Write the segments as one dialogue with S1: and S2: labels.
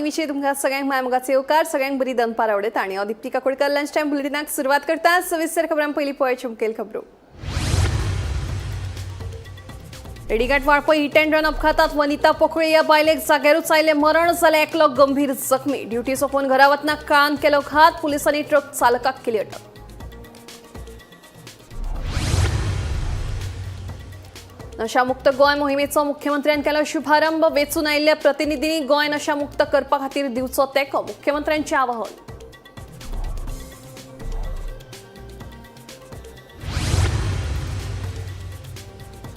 S1: टीव्हीचेर तुमकां सगळ्यांक माय मोगाचो येवकार. सगळ्यांक बरी दनपार आवडत आणि हांव दीप्ती काकोडकर लंच टायम बुलेटिनाक सुरवात करता. सविस्तर खबरां पयलीं पळोवया मुखेल खबरो. रेडीघाट वाळपय हिट अँड रन अपघातात वनिता पोकळे या बायलेक जाग्यारूच आयलें मरण, जाल्यार एकलो गंभीर जखमी. ड्युटी सोंपोवन घरा वतना कान केलो घात. पुलिसांनी ट्रक चालकाक केली अटक. नशामुक्त गोंय मोहिमेचो मुख्यमंत्र्यान केलो शुभारंभ. वेंचून आयिल्ल्या प्रतिनिधींनी गोंय नशामुक्त करपा खातीर दिवचो तेंको, मुख्यमंत्र्यांचें आवाहन.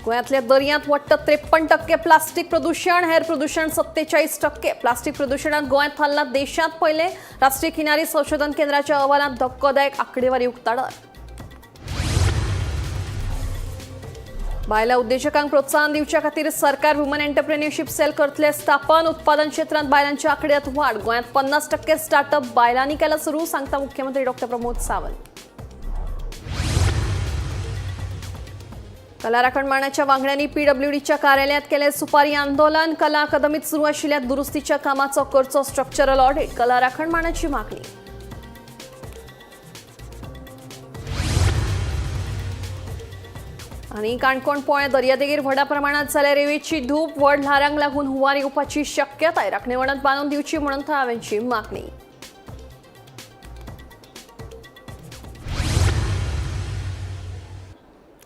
S1: गोंयांतल्या दर्यांत वट्ट 53% प्लास्टीक प्रदूशण, हेर प्रदूशण 47%. प्लास्टीक प्रदूशणात गोंयांत थारलां देशांत पयलें. राष्ट्रीय किनारी संशोधन केंद्राच्या अहवालांत धक्कोदायक आकडेवारी उक्ताडार. बायला उद्देजकांक प्रोत्साहन दिवच्या खातीर सरकार वुमन एंटरप्रेन्युअरशीप सेल करतले स्थापन. उत्पादन क्षेत्रांत बायलांच्या आंकड्यात वाढ. गोंयांत 50% स्टार्टअप बायलांनी केला सुरू, सांगता मुख्यमंत्री डॉक्टर प्रमोद सावंत. कला राखण मांडाच्या वांगड्यांनी पीडब्ल्यूडीच्या कार्यालयात केले सुपारी आंदोलन. कला अकादमीत सुरू आशिल्ल्या दुरुस्तीच्या कामाचो करचो स्ट्रक्चरल ऑडिट, कला राखण मांडाची मागणी. आनी काणकोण पोळ्या दर्यादेगेर व्हडा प्रमाणात जाल्या रेंवेची धूप. व्हड ल्हारांक लागून हुंवार येवपाची शक्यताय. राखणे वणत बांदून दिवची म्हणून थळाव्यांची मागणी.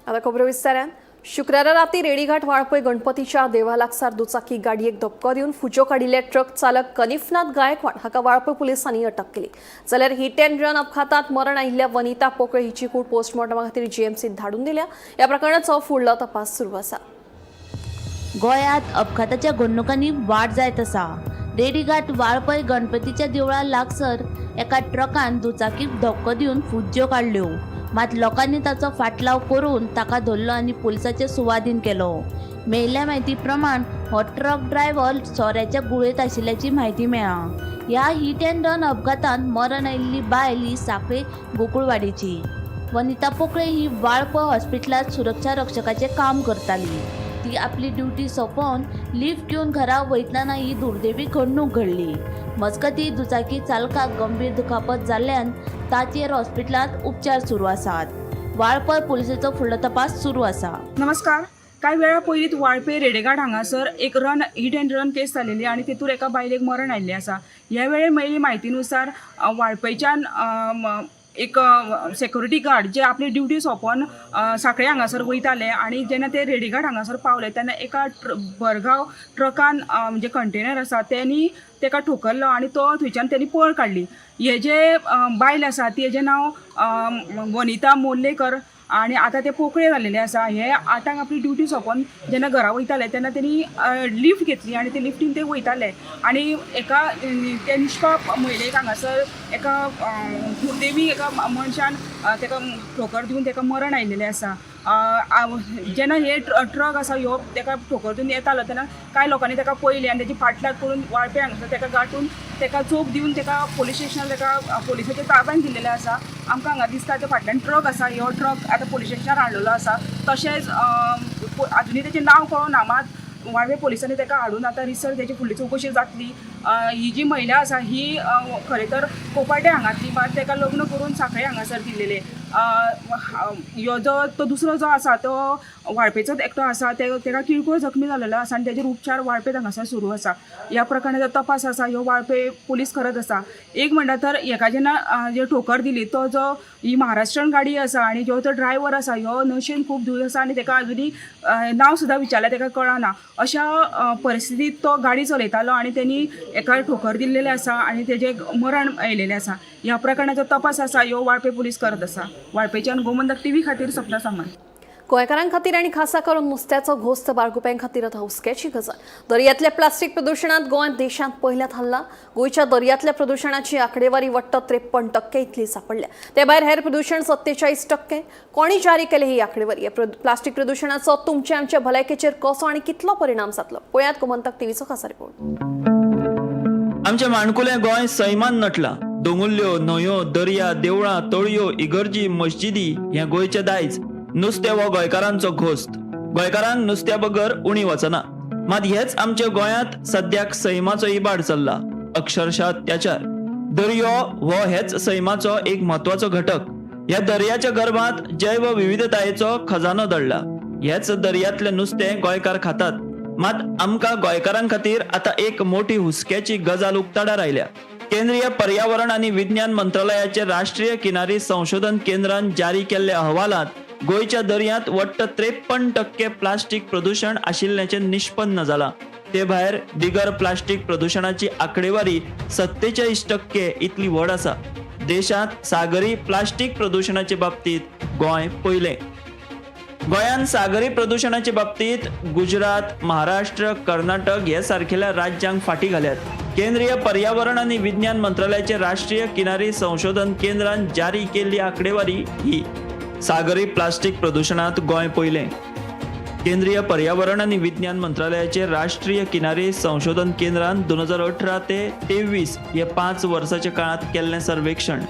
S1: आता खबरो विस्तारान. शुक्रारा राती रेडीघाट वाळपय गणपतीच्या देवळा लागसार दुचाकी गाडयेक धपको दिवन फुज्यो काडिल्ले ट्रक चालक कनिफनाथ गायकवाड हाका वाळपय पुलिसांनी अटक केली. जाल्यार हिट अँड रन अपघातात मरण आयिल्ल्या वनिता पोकळे हिची कूड पोस्टमॉर्टमा खातीर जीएमसीत धाडून दिल्या. ह्या प्रकरणाचो फुडलो तपास सुरू आसा.
S2: गोंयांत अपघाताच्या घडणुकांनी वाड जायत आसा. रेडीघाट वाळपय गणपतीच्या देवळा लागसर एका ट्रकान दुचाकीक धपको दिवन फुज्ज्यो काडल्यो. मात लोकांनी ताचो फाटलाव करून ताका धरलो आनी पुलिसाचे सुवादीन केलो. मेळिल्ल्या म्हायती प्रमाण हो ट्रक ड्रायव्हर सोऱ्याच्या गुळेंत आशिल्ल्याची म्हायती मेळ्ळा. ह्या हिट अँड रन अपघातांत मरण आयिल्ली बायल ही सांखळे गोकुळवाडीची. वनिता पोकळे ही वाळपय हॉस्पिटलांत सुरक्षा रक्षकाचें काम करताली. ती आपली ड्युटी सोंपोवन लिफ्ट घेवन घरा वयतना ही दुर्दैवी घडणूक घडली. मजगतीं दुचाकी चालकाक गंभीर दुखापत जाल्ल्यान ताचेर हॉस्पिटलांत उपचार सुरू आसात. वाळपय पुलिसेचो फुडलो तपास सुरू आसा.
S3: नमस्कार. कांय वेळा पयलींच वाळपे रेडेघाट हांगासर एक run hit and run case जालेली आनी तेतूर एका बायलेक मरण आयिल्लें आसा. ह्या वेळार मेळिल्ली म्हायतीनुसार वाळपयच्यान एक सेक्युरिटी गार्ड जे आपली ड्युटी सोंपोवन सांखळे हांगासर वयताले आनी जेन्ना ते रेडीघाट हांगासर पावले तेन्ना एका भरगांव ट्रकान म्हणजे कंटेनर आसा तेणी तेका ठोकरलो आनी तो थंयच्यान तेणी पळ काडली. हे जे बायल आसा तेजें नांव वनिता मोर्लेकर आनी आतां ते पोकळे जाल्लेले आसा. हे आठांक आपली ड्युटी सोंपोवन जेन्ना घरा वयताले तेन्ना तेणी लिफ्ट घेतली आनी ते लिफ्टीन ते वयताले आनी एका ते निष्पाप महिलेक हांगासर एका दुर्दैवी एका मनशान तेका ठोकर दिवन तेका मरण आयिल्लें आसा. जेन्ना हे ट्रक आसा ह्यो तेका ठोकर दिवन येतालो तेन्ना कांय लोकांनी तेका पळयलें आनी तेजी फाटलाग करून वाळपे हांगासर तेका गांठून तेका चोप दिवन तेका पोलीस स्टेशनार तेका पोलिसाच्या ताब्यान दिल्लेलें आसा. आमकां हांगा दिसता ते फाटल्यान ट्रक आसा. ह्यो ट्रक आतां पोलीस स्टेशनार हाडलेलो आसा. तशेंच आजुनूय तेचें नांव कळोना, मात वाळवे पोलिसांनी तेका हाडून आतां रिसर तेची फुडली चवकशी जातली. ही जी महिला आसा ही खरें तर कोपाटे हांगातली, मात तेका लग्न करून सांखळे हांगासर दिल्लेलें. ह्यो जो तो दुसरो जो आसा तो वाळपेचोच एकटो आसा. तेका किरकोळ जखमी जालेलो आसा आनी तेजेर उपचार वाळपे हांगासर सुरू आसा. ह्या प्रकरणाचो तपास आसा ह्यो वाळपे पोलीस करत आसा. एक म्हणल्यार तर हेका जेन्ना जे ठोकर दिली तो जो ही महाराष्ट्रन गाडी आसा आनी जो तो ड्रायव्हर आसा ह्यो नशेन खूब धूर आसा आनी तेका आजुनूय नांव सुद्दां विचारल्यार तेका कळना. अशा परिस्थितीत तो गाडी चलयतालो आनी तेणी हेका ठोकर दिल्लेलें आसा आनी तेजें मरण आयिल्लें आसा. ह्या प्रकरणाचो तपास आसा ह्यो वाळपे पोलीस करत आसा. वाळपेच्यान गोमंतक टीव्ही खातीर सपना सामंत.
S1: गोंयकारां खातीर आनी खासा करून नुस्त्याचो घोस्त बाळगुप्यां खातीर आतां हुस्क्याची गजाल. दर्यांतल्या प्लास्टीक प्रदुशणांत गोंय देशांत पयल्या थारला. गोंयच्या दर्यांतल्या प्रदुशणाची आंकडेवारी वट्ट 53% इतली सापडल्या. ते भायर हेर प्रदुशण 47%. कोणी जारी केले ही आंकडेवारी? प्लास्टीक प्रदुशणाचो तुमच्या आमच्या भलायकेचेर कसो आनी कितलो परिणाम जातलो? पळयात गोमंतक टीव्हीचो खासा रिपोर्ट.
S4: आमचें माणकुलें गोंय सैमान नटलां. दोंगुल्ल्यो, न्हंयो, दर्या, देवळां, तळयो, इगर्जी, मस्जिदी हें गोंयचें दायज. नुस्तें हो गोंयकारांचो घोस्त. गोंयकारांक नुस्त्या बगर उणी वचना. मात हेच आमच्या गोंयांत सद्याक सैमाचो इबाड चल्ला. अक्षरशः अत्याचार. दर्यो हो हेच सैमाचो एक म्हत्वाचो घटक. ह्या दर्याच्या गर्भात जैव विविधतायेचो खजानो दडला. हेच दर्यांतलें नुस्तें गोंयकार खातात. मात आमकां गोंयकारां खातीर आतां एक मोठी हुस्क्याची गजाल उक्ताडार आयल्या. केंद्रीय पर्यावरण आनी विज्ञान मंत्रालयाचे राष्ट्रीय किनारी संशोधन केंद्रान जारी केल्ल्या अहवालांत गोंयच्या दर्यांत वट्ट 53% प्लास्टीक प्रदुशण आशिल्ल्याचें निष्पन्न जालां. ते भायर बिगर प्लास्टीक प्रदुशणाची आंकडेवारी 47% इतली व्हड आसा. देशांत सागरी प्लास्टीक प्रदुशणाचे बाबतींत गोंय पयलें. गोंयान सागरी प्रदुशणाचे बाबतींत गुजरात, महाराष्ट्र, कर्नाटक हे सारकेल्या राज्यांक फाटीं घाल्यात. केंद्रीय पर्यावरण आनी विज्ञान मंत्रालयाचे राष्ट्रीय किनारी संशोधन केंद्रान जारी केल्ली आंकडेवारी ही. सागरी प्लास्टीक प्रदुशणांत गोंय पयलें. केंद्रीय पर्यावरण आनी विज्ञान मंत्रालयाचे राष्ट्रीय किनारी संशोधन केंद्रान 2018 ते 23 हे 5 वर्साच्या काळांत केल्लें सर्वेक्षण.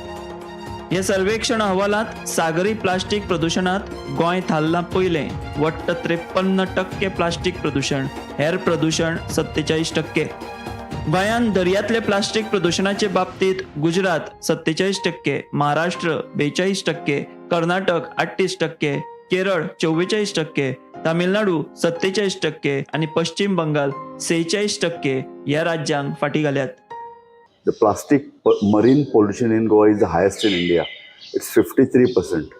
S4: हे सर्वेक्षण अहवालांत सागरी प्लास्टीक प्रदुशणांत गोंय थारलां पयलें. वट्ट 53% प्लास्टीक प्रदुशण, हेर प्रदुशण 47%. गोंयान दर्यांतले प्लास्टीक प्रदुशणाचे बाबतींत गुजरात 47%, महाराष्ट्र 42%, कर्नाटक 38%, केरळ 44%, तामिळनाडू 47% आनी पश्चीम बंगाल 46% ह्या राज्यांक फाटीं घाल्यात.
S5: The plastic marine pollution in Goa is the highest in India. It's 53%.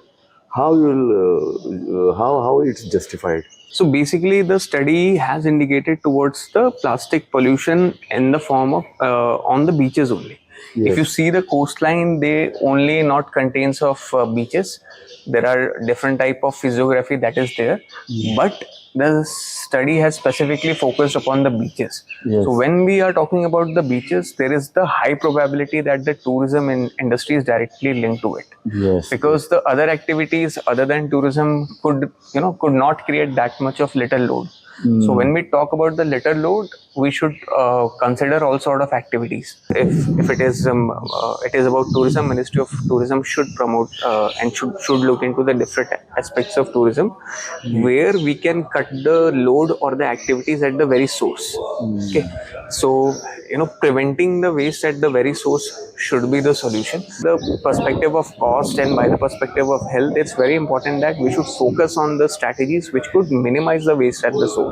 S5: How you will, how it's justified?
S6: So basically, the study has indicated towards the plastic pollution in the form of on the beaches only. If you see the coastline, they only not contains of beaches. There are different type of physiography that is there, but the study has specifically focused upon the beaches. So when we are talking about the beaches, there is the high probability that the tourism industry is directly linked to it because the other activities other than tourism could you know could not create that much of litter load. So when we talk about the litter load, we should consider all sort of activities. If it is it is about tourism, Ministry of Tourism should promote and should look into the different aspects of tourism where we can cut the load or the activities at the very source. Okay, so preventing the waste at the very source should be the solution. The perspective of cost and by the perspective of health, it's very important that we should focus on the strategies which could minimize the waste at the source.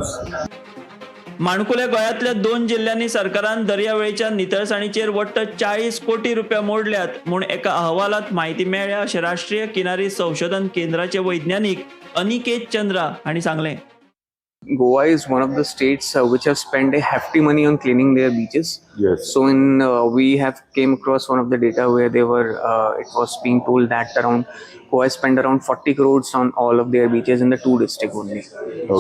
S4: माणकुल्या गोंयांतल्या 2 जिल्ल्यांनी सरकारान दर्यावेळेच्या नितळसाणीचेर वट्ट 40 कोटी रुपया मोडल्यात म्हूण एका अहवालांत म्हायती मेळ्ळ्या अशें राष्ट्रीय किनारी संशोधन केंद्राचे वैज्ञानीक अनिकेत चंद्रा हांणी सांगलें.
S6: Goa is one of the states which have spent a hefty money on cleaning their beaches. So in we have came across one of the data where they were it was being told that around Goa spent around 40 crores on all of their beaches in the 2 districts only.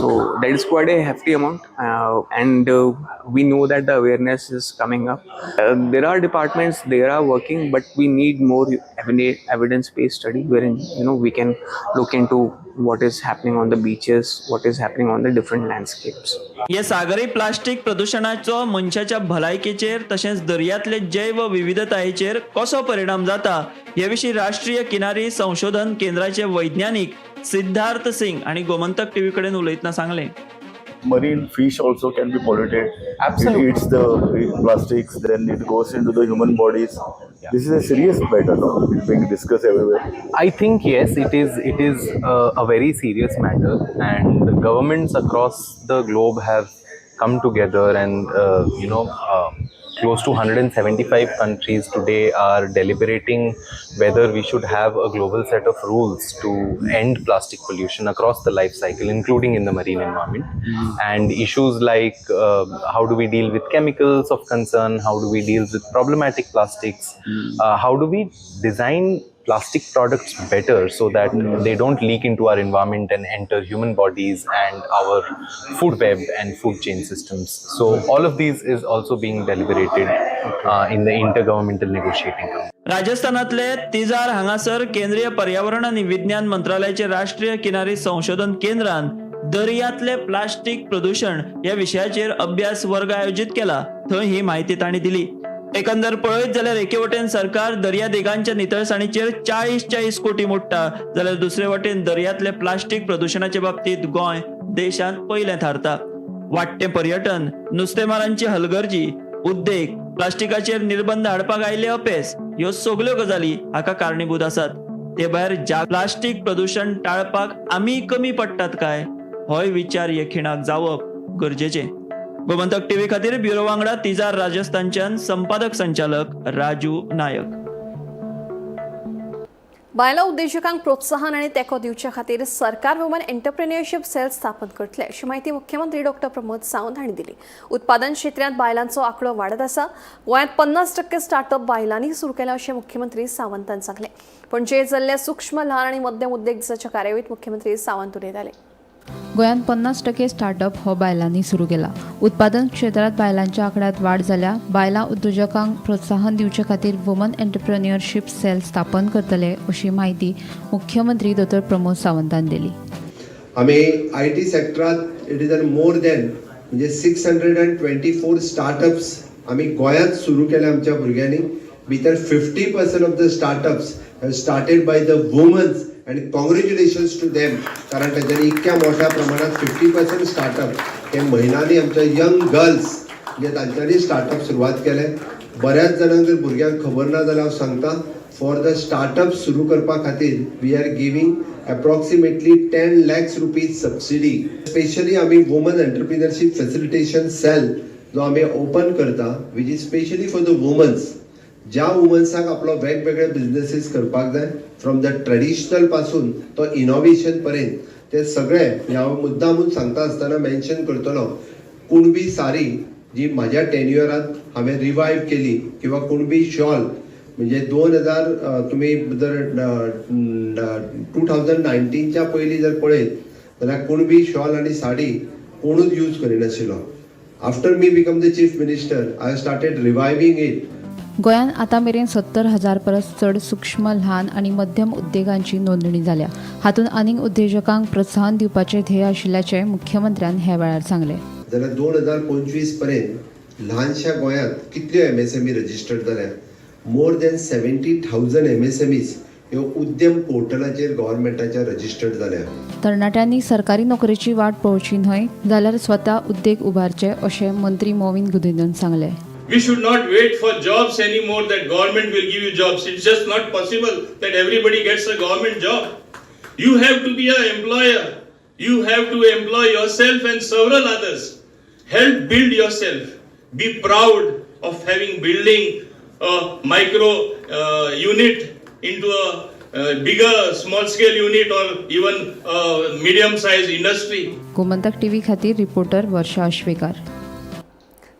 S6: So that is quite a hefty amount, and we know that the awareness is coming up. There are departments, they are working, but we need more evidence-based study wherein we can look into what is happening on the beaches, what is happening on the different landscapes.
S4: हे सागरी plastic प्रदुशणाचो मनशाच्या भलायकेचेर तशेंच दर्यांतले जैव विविधतायेचेर कसो परिणाम जाता हे विशीं राष्ट्रीय किनारी संशोधन केंद्राचे वैज्ञानीक सिद्धार्थ सिंग हांणी गोमंतक टीव्ही कडेन उलयतना सांगलें.
S5: Marine fish also can be polluted.
S7: Absolutely.
S5: It eats the plastics, then it goes into the human bodies. This is a serious matter, no? It's being discussed everywhere.
S7: I think yes, it is. It is a very serious matter, and the governments across the globe have come together, and close to 175 countries today are deliberating whether we should have a global set of rules to end plastic pollution across the life cycle, including in the marine environment. And issues like how do we deal with chemicals of concern, how do we deal with problematic plastics, how do we design plastic products better so that they don't leak into our environment and enter human bodies and our food web and food chain systems. So all of these is also being deliberated in the intergovernmental negotiating council.
S4: राजस्थानातले तिजार हांगासर केंद्रीय पर्यावरण आनी विज्ञान मंत्रालयाचे राष्ट्रीय किनारी संशोधन केंद्रान दर्यांतले प्लास्टीक प्रदुशण ह्या विशयाचेर अभ्यास वर्ग आयोजीत केला. थंय ही म्हायती तांणी दिली. एकंदर पळयत जाल्यार एके वटेन सरकार दर्यादेगांच्या नितळसाणीचेर 40-40 कोटी मोडटा, जाल्यार दुसरे वटेन दर्यांतले प्लास्टीक प्रदुशणाचे बाबतींत गोंय देशांत पयलें थारता. वाडटें पर्यटन, नुस्तेमारांची हलगर्जी, उद्देग प्लास्टिकाचेर निर्बंध हाडपाक आयिल्लें अपेस ह्यो सगल्यो गजाली हाका कारणीभूत आसात. ते भायर ज्या प्लास्टीक प्रदुशण टाळपाक आमी कमी पडटात काय, होय विचार हे खिणाक जावप गरजेचें. गोमंतक टीव्ही खातीर ब्युरो वांगडा तिजार राजस्थानच्यान संपादक संचालक राजू नायक.
S1: बायलां उद्देजकांक प्रोत्साहन आनी तेंको दिवचे खातीर सरकार वुमन एंटरप्रेन्युअरशीप सेल स्थापन करतले, अशी म्हायती मुख्यमंत्री डॉक्टर प्रमोद सावंत हांणी दिली. उत्पादन क्षेत्रांत बायलांचो आंकडो वाडत आसा. गोंयांत 50% स्टार्टअप बायलांनी सुरू केला, अशें मुख्यमंत्री सावंतान सांगलें. पणजे जाल्ल्या सूक्ष्म, ल्हान आनी मध्यम उद्देग दिसाच्या कार्यावळीत मुख्यमंत्री सावंत उलयताले.
S8: गोंयांत 50% स्टार्टअप हो बायलांनी सुरू केला. उत्पादन क्षेत्रांत बायलांच्या आंकड्यांत वाड जाल्या. बायलां उद्योजकांक प्रोत्साहन दिवचे खातीर वुमन एंटरप्रेन्युअरशीप सेल स्थापन करतले, अशी म्हायती मुख्यमंत्री दोतोर प्रमोद सावंतान दिली.
S9: आमी IT सेक्टरात it is an more than म्हणजे 624 स्टार्टअप्स आमी गोंयांत सुरू केले आमच्या भुरग्यांनी. भितर 50% of the startups have started by the womens and congratulations to them, कारण तांच्यांनी इतक्या मोठ्या प्रमाणात 50% स्टार्टअप हे महिलांनी, आमच्या यंग गर्ल्स म्हणजे तांच्यांनी स्टार्टअप सुरवात केले. बऱ्याच जाणांक जर भुरग्यांक खबर ना जाल्यार हांव सांगता, फॉर the startup सुरू करपा खातीर we are giving approximately 10 lakhs rupees subsidy. Specially आमी वुमन एंटरप्रिनरशीप फॅसिलिटेशन सेल जो आमी ओपन करता, which is specially for the womens, ज्या वुमन्साक आपलो वेगवेगळे बिझनेसीस करपाक जाय, फ्रॉम the traditional पासून तो इनोव्हेशन पर्यंत, ते सगळे हांव मुद्दामून सांगता आसतना मेन्शन करतलो. कुणबी सारी जी म्हाज्या टेन्युअरात हांवें रिवायव केली किंवा कुणबी शॉल, म्हणजे 2000 तुमी जर 2019च्या पयलीं जर पळयत जाल्यार कुणबी शॉल आनी साडी कोणूच use करिनाशिल्लो. After me become the chief minister, I started reviving it.
S8: गोंयांत आतां मेरेन 70,000 परस चड सूक्ष्म, ल्हान आनी मध्यम उद्देगांची नोंदणी जाल्या. हातूंत आनीक उद्देजकांक प्रोत्साहन दिवपाचें ध्येय आशिल्ल्याचें मुख्यमंत्र्यान ह्या वेळार सांगलें.
S9: जाल्यार 2025 पर्यंत ल्हानशा गोंयांत कितल्यो एमएसएमई रजिस्टर्ड जाल्या? More than 70,000 MSMEs ह्यो उद्यम पोर्टलाचेर गव्हर्मेंटाच्या रजिस्टर्ड जाल्या.
S8: तरणाट्यांनी सरकारी नोकरेची वाट पळोवची न्हय, जाल्यार स्वता उद्देग उबारचे, अशें मंत्री मॉवीन गुदिन्होन सांगलें.
S10: We should not wait for jobs anymore, that government will give you jobs. It's just not possible that everybody gets a government job. You have to be an employer. You have to employ yourself and several others. Help build yourself. Be proud of having building a micro unit into a bigger small scale unit or even a medium sized industry.
S8: Gomantak TV खातीर reporter वर्षा अश्वेकार.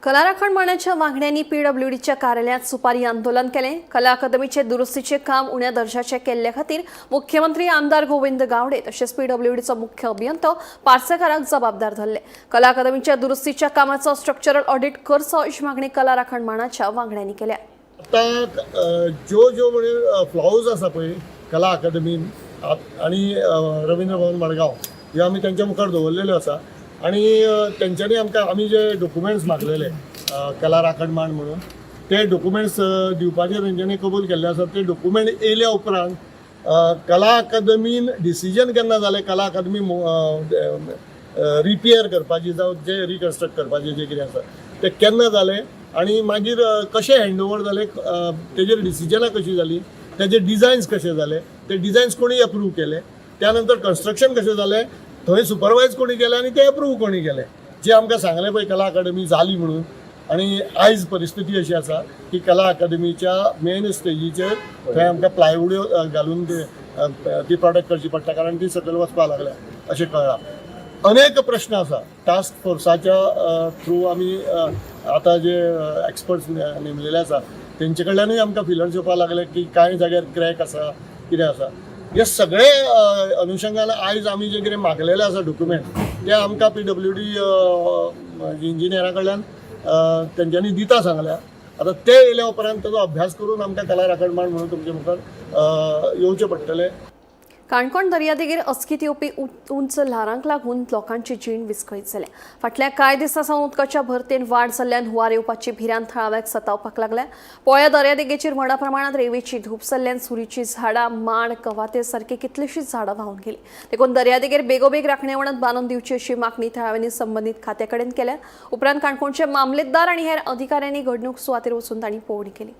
S1: कला राखण मांडाच्या वांगड्यांनी पीडब्ल्यूडीच्या कार्यालयात सुपारी आंदोलन केलें. कला अकादमीचे दुरुस्तीचे काम उण्या दर्जाचे केल्ले खातीर मुख्यमंत्री, आमदार गोविंद गावडे तशेंच पीडब्ल्यूडीचो मुख्य अभियंतो पार्सेकाराक जबाबदार धरले. कला अकादमीच्या दुरुस्तीच्या कामाचो स्ट्रक्चरल ऑडिट करचो, अशी मागणी कला राखण मांडाच्या वांगड्यांनी केल्या.
S11: आतां ज्यो ज्यो म्हणजे फ्लॉज आसा पळय कला अकादमीन आनी रवींद्र भवन मडगांव, ह्यो आमी तेंच्या मुखार दवरलेल्यो आसा आनी तेंच्यांनी आमकां आमी जे डॉक्युमेंट्स मागलेले कला राखण मांड म्हणून, ते डॉक्युमेंट्स दिवपाचे तेंच्यांनी कबूल केल्ले आसा. ते डॉक्युमेंट येयल्या उपरांत कला अकादमीन डिसिजन केन्ना जालें कला अकादमी रिपेयर करपाची जावं जे रिकन्स्ट्रक्ट करपाचें जें कितें आसा तें केन्ना जालें आनी मागीर कशें हँड ओवर जालें, तेजेर डिसिजनां कशीं जालीं, तेजे डिझायन्स कशे जाले, ते डिझायन्स कोणी अप्रूव केले, त्यानंतर कन्स्ट्रक्शन कशें जालें, थंय सुपरवायज कोणी केलें आनी ते अप्रूव कोणी केलें. जे आमकां सांगलें पळय कला अकादमी जाली म्हणून, आनी आयज परिस्थिती अशी आसा की कला अकादमीच्या मेन स्टेजीचेर थंय आमकां प्लायवुड्यो घालून ते ती प्रोटेक्ट करची पडटा, कारण ती सकयल वचपाक लागल्या अशें कळ्ळां. अनेक प्रश्न आसा. टास्क फोर्साच्या थ्रू आमी आतां जे एक्सपर्ट्स नेमलेले आसा तेंचे कडल्यानूय आमकां फिलर्स येवपाक लागले की कांय जाग्यार क्रॅक आसा, कितें आसा. हे सगळे अनुशंगान आयज आमी जे कितें मागलेले आसा डॉक्युमेंट, ते आमकां पीडब्ल्यूडी इंजिनियरा कडल्यान तेंच्यांनी दिता सांगल्या. आतां ते येयल्या उपरांत ताजो अभ्यास करून आमकां कला राखण मांड म्हणून तुमचे मुखार येवचें पडटलें.
S1: काणकोण दर्यादेगेर अचकीत येवपी उंच ल्हारांक लागून लोकांची जीण विस्कळीत जाल्या. फाटल्या कांय दिसां सावन उदकाच्या भरतेन वाड जाल्ल्यान हुंवार येवपाची भिरांत थळाव्याक सतावपाक लागल्या. पोळ्या दर्यादेगेचेर व्हडा प्रमाणात रेंवेची धूप जाल्ल्यान सुरीची झाडां, माड, कवाथे सारकी कितलीशीच झाडां व्हांवन गेली. देखून दर्यादेगेर बेगोबेग राखणे वणत बांदून दिवची अशी मागणी थळाव्यांनी संबंदीत खात्या कडेन केल्या. उपरांत काणकोणचे मामलेदार आनी हेर अधिकाऱ्यांनी घडणूक सुवातेर वचून तांणी पळोवणी केली.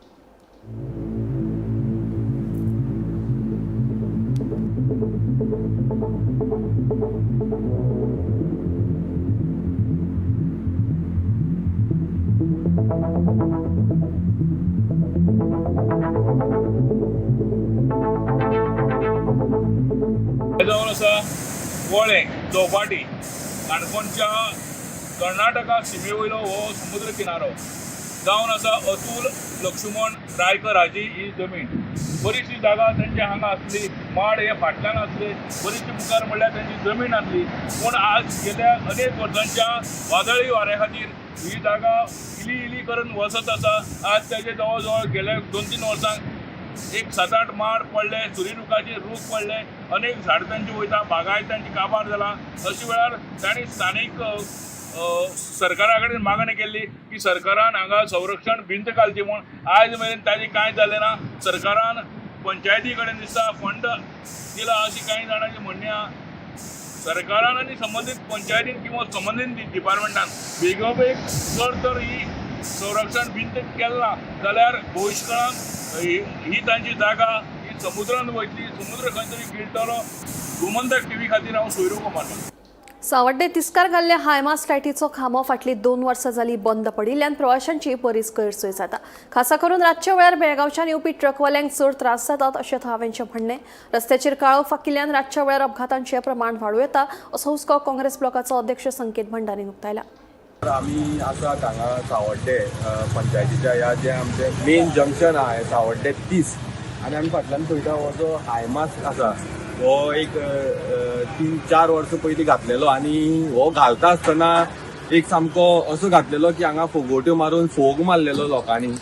S12: हे जावन आसा पोळें चौपाटी, काणकोणच्या कर्नाटका शिमे वयलो हो समुद्र किनारो जावन आसा. अतुल लक्ष्मण रायकर हाजी ही जमीन. बरीचशी जागा तेंची हांगा आसली, माड हे फाटल्यान आसले, बरीचशी मुखार म्हणल्यार तेंची जमीन आसली. पूण आज गेल्या अनेक वर्सांच्या वादळी वाऱ्या खातीर ही जागा इली इली करून वचत आसा. आज तेजे जवळ जवळ गेल्या 2-3 वर्सांक एक 7-8 माड पडले, सुरी रुखाचे रूख पडले, अनेक झाडां तांची वयता, बागायत तांची काबार जाला. अशे वेळार तांणी स्थानीक सरकारा कडेन मागणी केल्ली की सरकारान हांगा संरक्षण भिंत घालची म्हूण. आयज मेरेन ताजें कांय जालें ना. सरकारान पंचायती कडेन दिसता फंड दिला अशी कांय जाणांची म्हणणें आहा. सरकारान आनी संबंदीत पंचायतीन किंवा संबंदीत डिपार्टमेंटान बेगोबेग जर तर ही संरक्षण भिंत केलें ना जाल्यार भविश्य काळांत ही तांची जागा ही समुद्रान वयतली, समुद्र खंय तरी गिळटलो. गोमंतक टीव्ही खातीर हांव सोयरू कुमार.
S1: सावड्डे तिस्कार घाल्ल्या हायमास्ट लायटीचो खांबो फाटलीं 2 वर्सां जाली बंद पडिल्ल्यान प्रवाशांची बरीच गैरसोय जाता. खासा करून रातच्या वेळार बेळगांवच्यान येवपी ट्रकवाल्यांक चड त्रास जातात अशें थळाव्यांचें म्हणणें. रस्त्याचेर काळोख फाकिल्ल्यान रातच्या वेळार अपघातांचें प्रमाण वाडूं येता असो हुस्को काँग्रेस ब्लॉकाचो अध्यक्ष संकेत भंडारीन उक्तायला.
S13: आमी आसात हांगा सावड्डे पंचायतीच्या ह्या जें आमचें मेन जंक्शन आहा हें सावड्डे 30 आनी आमी फाटल्यान पळयता हो जो हायमास्क आसा हो एक 3-4 वर्सां पयलीं घातलेलो आनी हो घालता आसतना एक सामको असो घातलेलो की हांगा फोगोट्यो मारून फोग मारलेलो लोकांनी.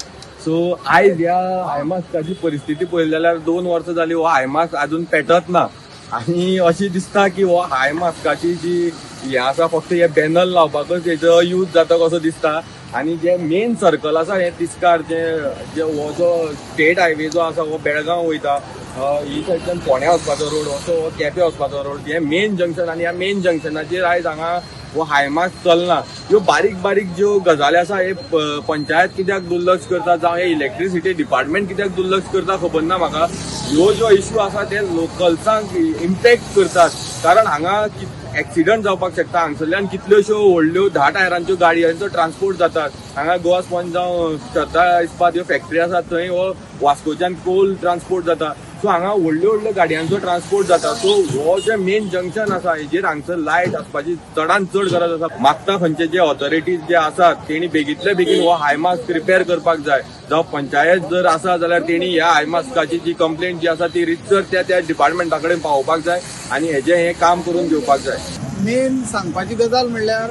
S13: सो आयज ह्या हायमास्काची परिस्थिती पळयली जाल्यार 2 वर्सां जाली हो हायमास्क आजून पेटत ना आनी अशें दिसता की हो हायमास्काची जी हें आसा फक्त हे बॅनर लावपाकच हेजो यूज जाता कसो दिसता. आनी जे मेन सर्कल आसा हे तिस्कार जे जे हो जो स्टेट हायवे जो आसा हो बेळगांव वयता, ही सायडच्यान फोंड्या वचपाचो रोड, असो हो केप्यां वचपाचो रोड, हे मेन जंक्शन आनी ह्या मेन जंक्शनाचेर आयज हांगा हो हायमास्क चलना. ह्यो बारीक बारीक ज्यो गजाली आसा हे पंचायत कित्याक दुर्लक्ष करता जावं हे इलेक्ट्रिसिटी डिपार्टमेंट कित्याक दुर्लक्ष करता खबर ना म्हाका. ह्यो ज्यो इश्यू आसा ते लोकल्सांक इम्पॅक्ट करतात, कारण हांगा एक्सिडंट जावपाक शकता. हांगसरल्यान कितल्योश्यो व्हडल्यो 10 टायरांच्यो गाडयांचो ट्रान्सपोर्ट जातात. हांगा गोवा स्पॉन्ज जावं श्रद्धा इस्पात ह्यो फॅक्टरी आसात थंय हो वास्कोच्यान कोल ट्रान्सपोर्ट जाता. सो हांगा व्हडल्यो व्हडल्यो गाडयांचो ट्रान्सपोर्ट जाता. सो हो जे मेन जंक्शन आसा हेजेर हांगसर लायट आसपाची चडान चड गरज आसा. मागता खंयचे जे ऑथॉरिटीज जे आसात तेणी बेगींतले बेगीन हो हायमास्क रिपेर करपाक जाय. जावं पंचायत जर आसा जाल्यार तेणी ह्या हायमास्काची जी कंप्लेंट जी आसा ती रितसर त्या त्या डिपार्टमेंटा कडेन पावोवपाक जाय आनी हेजें हें काम करून घेवपाक जाय.
S14: मेन सांगपाची गजाल म्हणल्यार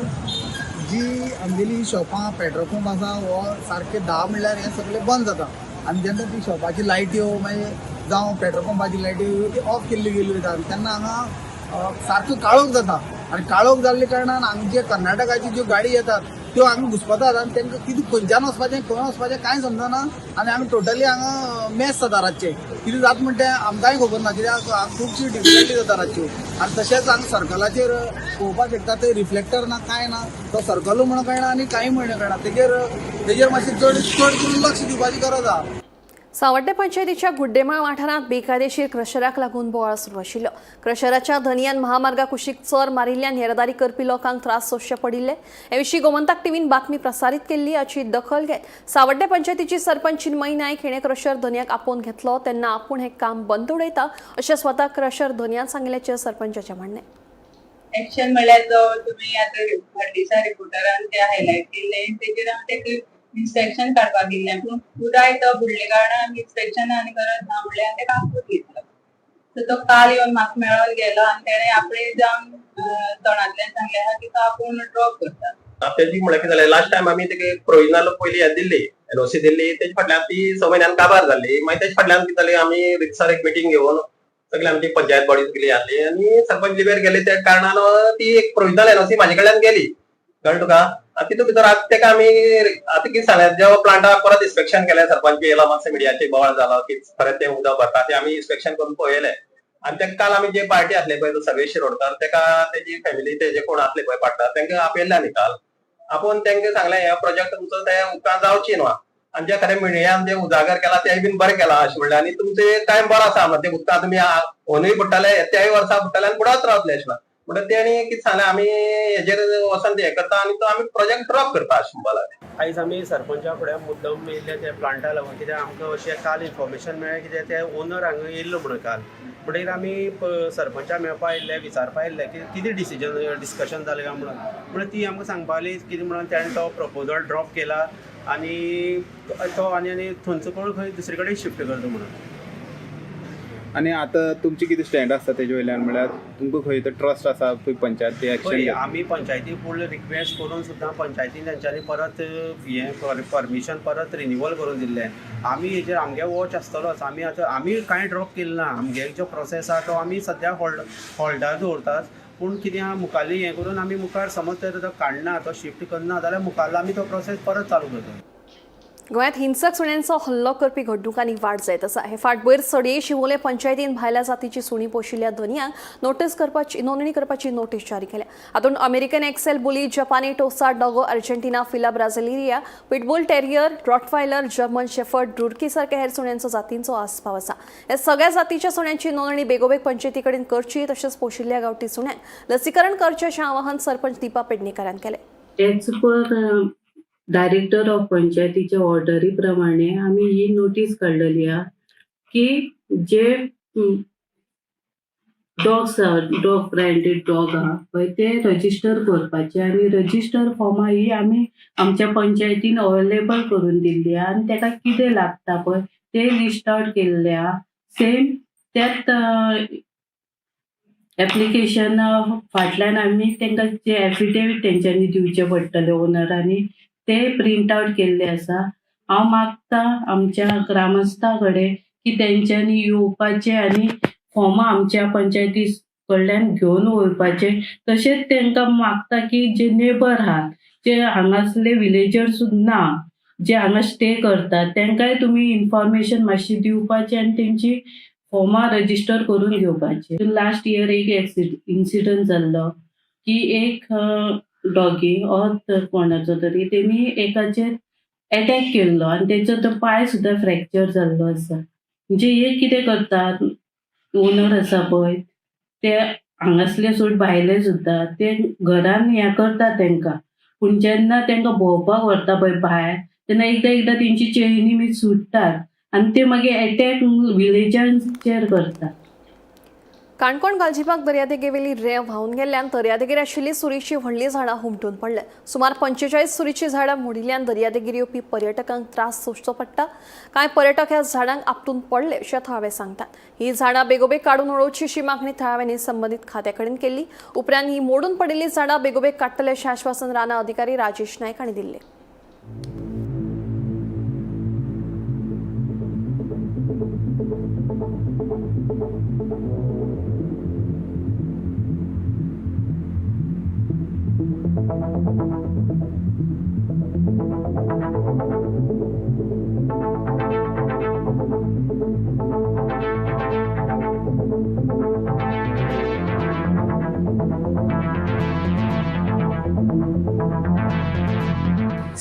S14: जी आमगेली शॉपां पेट्रोल पंप आसा हो सारके 10 म्हणल्यार हें सगळें बंद जाता आनी जेन्ना ती शॉपाची लायट्यो मागीर जावं पेट्रोल पंपाची लायट्यो ती ऑफ केल्ली गेल्ली वयता तेन्ना हांगा सारको काळोख जाता आनी काळोख जाल्ल्या कारणान हांगा जे कर्नाटकाची ज्यो गाडी येतात त्यो हांगा घुसपतात आनी तांकां कितें खंयच्यान वचपाचें खंय वचपाचें कांय समजना आनी हांगा टोटली हांगा मेस जाता रातचें. कितें जाता म्हणटा तें आमकांय खबर ना कित्याक हांगा खुबशी डिफिकल्टी जाता रातच्यो. आनी तशेंच हांगा सर्कलाचेर पळोवपाक शकता थंय रिफ्लेक्टर ना कांय ना, तो सर्कलूय म्हणून कळना आनी कांय म्हणून कळना. तेजेर मातशें चड चड करून लक्ष दिवपाची गरज आहा.
S1: सावड्डे पंचायतीच्या गुड्डेमाळ वाठारांत बेकायदेशीर क्रशराक लागून बोवाळ सुरू आशिल्लो. क्रशराच्या धनयान महामार्गा कुशीक चर मारिल्ल्यान येरादारी करपी लोकांक त्रास सोंसचे पडिल्ले. हे विशीं गोमंतक टीव्हीन बातमी प्रसारीत केल्ली. हाची दखल घेत सावड्डे पंचायतीची सरपंच चिन्मयी नायक हिणें क्रशर धनयाक आपोवन घेतलो तेन्ना आपूण हें काम बंद उडयता अशें स्वता क्रशर धनयान सांगिल्ल्याचें सरपंचाचें म्हणणें.
S15: एक्शन म्हणल्यार जो तुमी आतां हड्डीच्या रिपोर्टरान ते हायलायट केल्ले तेजेर आमी तेका इन्स्पेक्शन काडपाक गेल्ले, पूण पुराय तो बुडले कारणान आमी इन्स्पेक्शन आनी गरज ना म्हणल्यार तेका आपोवन घेतलो. सो तो काल येवन म्हाका मेळोन गेलो आनी तेणें आपणे जावन तोंडांतल्यान सांगलें आहा की तो आपूण ड्रॉप करता.
S16: तेजी म्हळ्यार कितें जालें, लास्ट टायम आमी तेका प्रोविजनल पयली हें दिल्ली, एनओसी दिल्ली. तेजे फाटल्यान ती 6 म्हयन्यान काबार जाल्ली. मागीर तेजे फाटल्यान कितें जालें, आमी रितसर एक मिटींग घेवन सगळे आमची पंचायत बॉडी सगळी आसली आनी सरपंच लिवेर गेले त्या कारणान ती एक प्रोविजनल एनओसी म्हाजे कडल्यान गेली, कळ्ळें तुका. आतां तितून भितर आतां तेका आमी आतां कितें सांगलें, जेव्हा प्लांटा परत इन्स्पेक्शन केलें, सरपंच बी येयलो, मातशें मिडियाचेर बोवाळ जालो की खरें तें उदक भरता तें आमी इन्स्पेक्शन करून पळयलें. आनी तेका काल आमी जे पार्टी आसले पळय, तो सर्वेश शिरोडकर, तेका तेजी फॅमिली तेजे कोण आसले पळय पार्टनर, तेंका आपयल्ले आमी काल आपोवन तेंका सांगलें हे प्रोजेक्ट तुमचो ते उपरांत जावची न्हू, आनी जे खरें मिडियान जे उजागर केला तेय बीन बरें केलां अशें म्हणलें. आनी तुमचें टायम बरो आसा म्हणलें, ते उदकां तुमी ओनूय बुडटाले, त्याय वर्सा बुडटाले आनी बुडत रावतले अशें म्हणटा. तेणी कितें सांगलें, आमी हेजेर वचोन हें करता आनी तो आमी प्रोजेक्ट ड्रॉप करता अशें म्हणपाक लागले.
S17: आयज आमी सरपंचा फुड्यान मुद्दम येयल्ले ते प्लांटा लागून, कित्याक आमकां अशें काल इन्फॉर्मेशन मेळ्ळें कित्याक ते ओनर हांगा येयल्लो म्हणून काल, म्हणटगीर आमी सरपंचा मेळपा येयल्ले, विचारपा येयल्ले की कितें डिसिजन डिस्कशन जालें काय म्हणून. म्हणून ती आमकां सांगपा लागली कितें म्हणून तेणें तो प्रपोजल ड्रॉप केला आनी तो आनी आनी थंयचो कोण खंय दुसरे कडेन शिफ्ट करता म्हणून.
S18: आनी आतां तुमची कितें स्टँड आसता तेजे वयल्यान, म्हळ्यार तुमकां खंय तर ट्रस्ट आसा खंय पंचायत ते एक्शन
S17: पळय
S18: घेता?
S17: आमी पंचायती फूल रिक्वेस्ट करून सुद्दां पंचायतीन तेंच्यांनी परत हें परमिशन परत रिनिवल करून दिल्लें. आमी हेजेर आमगे वॉच आसतलोच. आमी आतां आमी कांय ड्रॉप केलें ना, आमगे जो प्रोसेस आहा तो आमी सद्या हॉल्डार दवरतात. पूण कितें आहा मुखाल्ली हें करून आमी मुखार समज तर तो काडना, तो शिफ्ट करना जाल्यार मुखारलो आमी तो प्रोसेस परत चालू करतले.
S1: गोंयांत हिंसक सुण्यांचो हल्लो करपी घडणुकांनी वाड जायत आसा. हे फाटभूंयेर सडये शिवोले पंचायतीन भायल्या जातीची सुणी पोशिल्ल्या धनयांक नोटीस करपाची नोंदणी करपाची नोटीस जारी केल्या. हातूंत अमेरिकन एक्सेल बुली, जपानी Tosa Dogo, Argentina Fila Brasileira, pitbull terrier, Rottweiler, German shepherd, Dorgi सारख्या हेर सुण्यांचो जातींचो आस्पाव आसा. ह्या सगळ्या जातीच्या सुण्यांची नोंदणी बेगोबेग पंचायती कडेन करची, तशेंच पोशिल्ल्या गांवठी सुण्यांक लसीकरण करचें अशें आवाहन सरपंच दीपा पेडणेकरान केलें.
S19: एज पर डायरेक्टर ऑफ पंचायतीच्या ऑर्डरी प्रमाणे आमी ही नोटीस काडलेली आहा की जे डॉग्स आहा, डॉग ब्रँडेड डॉग आहा पळय, ते रजिस्टर करपाचे आनी रजिस्टर फॉर्मां ही आमी आमच्या पंचायतीन अवेलेबल करून दिल्ली आहा आनी तेका कितें लागता पळय ते लिस्ट आवट केल्ले आहा. सेम त्याच एप्लिकेशना फाटल्यान आमी तांकां जे एफिडेवीट तेंच्यांनी दिवचे पडटले ओनरांनी ते प्रिंट आवट केल्ले आसा. हांव मागता आमच्या ग्रामस्था कडेन की तेंच्यांनी येवपाचें आनी फॉर्मां आमच्या पंचायती कडल्यान घेवन वयपाचें. तशेंच तांकां मागता की जे नेबर आहात, जे हांगासले विलेजर्स ना, जे हांगा स्टे करतात, तांकांय तुमी इन्फॉर्मेशन मातशी दिवपाची आनी तेंची फॉर्मां रजिस्टर करून घेवपाची. लास्ट इयर एक इन्सिडंट जाल्लो की एक डॉगी ऑर कोणाचो तरी तेणी एकाचेर एटॅक केल्लो आनी तेचो तो पांय सुद्दां फ्रॅक्चर जाल्लो आसा. म्हणजे हे कितें करतात, ओनर आसा पळय ते हांगासले सोड भायले सुद्दां ते घरान हें करतात तेंकां, पूण जेन्ना तेंकां भोंवपाक व्हरता पळय भायर तेन्ना एकदां एकदां तेंची चेनी बी सुट्टात आनी ते मागीर एटॅक विलेजांचेर करतात.
S1: काणकोण गालजीबाग दर्यादेगेवेली रेंव व्हांवन गेल्ल्यान दर्यादेगेर आशिल्ली सुरीची व्हडलीं झाडां हुमटून पडले. सुमार 45 सुरीचीं झाडां मोडिल्ल्यान दर्यादेगेर येवपी पर्यटकांक त्रास सोंसचो पडटा. कांय पर्यटक ह्या झाडांक आपटून पडले अशें थळावे सांगतात. ही झाडां बेगोबेग काडून उडोवची अशी मागणी थळाव्यांनी संबंदीत खात्या कडेन केल्ली. उपरांत ही मोडून पडिल्लीं झाडां बेगोबेग काडटले अशें आश्वासन रानां अधिकारी राजेश नायक हांणी दिल्लें.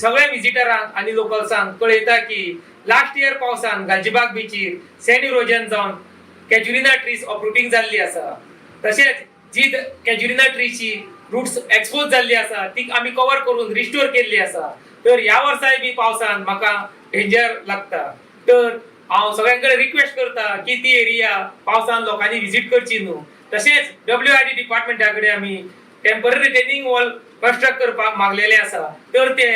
S20: सगळ्या विजिटरांक आनी लोकल्सांक कळयता की लास्ट इयर पावसान गालजीबाग बिचीर सँड इरोजन जावन कॅज्युरिना ट्रीज अपरुटींग जाल्ली आसा. तशेंच जी कॅज्युरिना ट्रीची रुट्स एक्सपोज जाल्ली आसा ती आमी कवर करून रिस्टोर केल्ली आसा. तर ह्या वर्साय बी पावसान म्हाका डेंजर लागता. तर हांव सगळ्यां कडेन रिक्वेस्ट करता की ती एरिया पावसान लोकांनी विजीट करची न्हू. तशेंच WID डिपार्टमेंटा कडेन आमी टेम्पररी रिटेनिंग वॉल कन्स्ट्रक्ट करपाक मागलेलें आसा. तर ते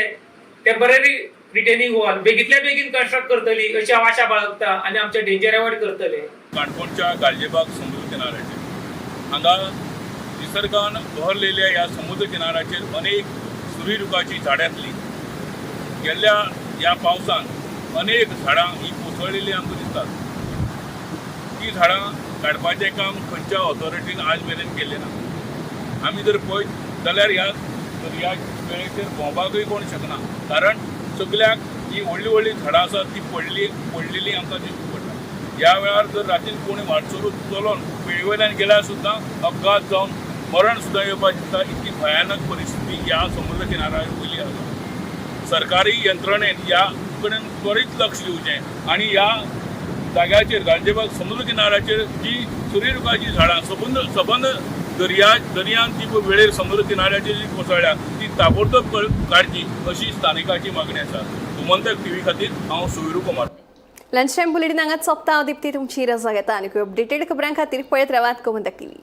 S20: टेम्पररी रिटेनिंग वॉल बेगीतल्या बेगीन कन्स्ट्रक्ट करतली अशी हांव आशा बाळगता आनी आमचे डेंजर एवॉयड करतले.
S12: काणकोणच्या गालजीबाग समुद्र किनाऱ्याचेर हांगा निसर्गान बहरलेल्या ह्या समुद्र किनाऱ्याचेर अनेक सुरी रुखाची झाडां आसली. गेल्ल्या ह्या पावसान अनेक झाडां ही कोसळिल्ली आमकां दिसतात. ती झाडां काडपाचें काम खंयच्या ऑथॉरिटीन आज मेरेन केलें ना. आमी जर पळयत जाल्यार ह्या दर्या वेळेचेर भोंवपाकूय कोण शकना, कारण सगल्याक जी व्हडलीं व्हडलीं झाडां आसात ती पडलेली आमकां दिश्टी पडटा. ह्या वेळार जर रातीन कोणी वाटसरू चलोन वेळे वयल्यान गेल्यार सुद्दां अपघात जावन मरण सुद्दां येवपाक शकता. इतकी भयानक परिस्थिती ह्या समुद्र किनाऱ्या वयली आसा. सरकारी यंत्रणेन ह्या कडेन त्वरीत लक्ष दिवचें आनी ह्या जाग्याचेर गालजीबाग समुद्र किनाऱ्याचेर जी सुर्यरुखाची झाडां सबंद सबंद दर्यांत जी पळय वेळेर समुद्र किनाऱ्याचेर जी कोसळ्ळ्या ती ताबडतोब काडची अशी स्थानिकाची मागणी आसा. गोमंतक टीव्ही खातीर हांव Soyru Kumar.
S1: Lunch time bulletin हांगाच सोंपता. हांव दीप्ती तुमची रजा घेता आनी अपडेटेड खबरां खातीर पळयत रावात गोमंतक टीव्ही.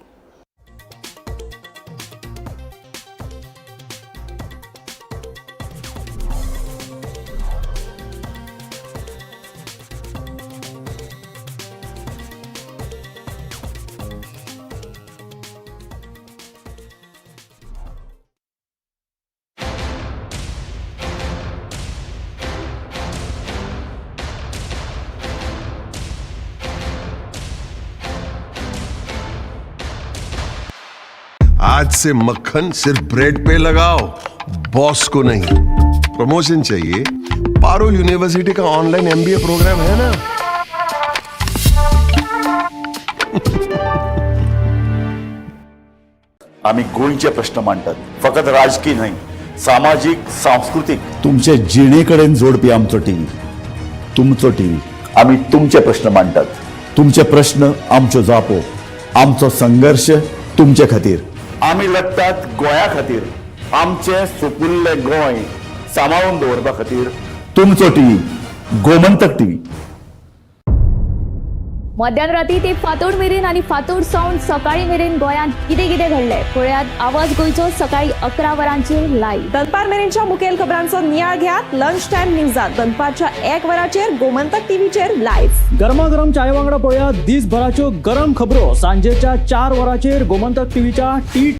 S9: आज से मक्खन सिर्फ ब्रेड पे लगाओ, बॉस को नहीं. प्रमोशन चाहिए? पारुल यूनिवर्सिटी का ऑनलाइन एमबीए प्रोग्राम है ना.
S5: आमी गोंयचे प्रश्न मांडटात, फकत राजकी न्हय, सामाजीक, सांस्कृतीक, तुमचे जिणे कडेन जोडपी आमचो टीव्ही, तुमचो टीव्ही. आमी तुमचे प्रश्न मांडटात, तुमचे प्रश्न आमच्यो जापो, आमचो संघर्श तुमचे खातीर. आमी लढटात गोंया खातीर, आमचें सुपुल्लें गोंय सांबाळून दवरपा खातीर. तुमचो टीव्ही, गोमंतक टीव्ही.
S21: मध्यान राती ते फांतोड मेरेन आनी फांतोड सावन सकाळी मेरेन गोंयांत कितें कितें घडलें पळयात आवाज गोंयचो सकाळी 11 वरांचेर लायव्ह.
S22: दनपार मेरेनच्या मुखेल खबरांचो नियाळ घेयात लंच टायम न्यूजात दनपारच्या 1 वराचेर गोमंतक टीव्हीचेर लायव्ह.
S23: गरमागरम चाये वांगडा पळया दिसभराच्यो गरम खबरो सांजेच्या 4 वरांचेर गोमंतक टीव्हीच्या टी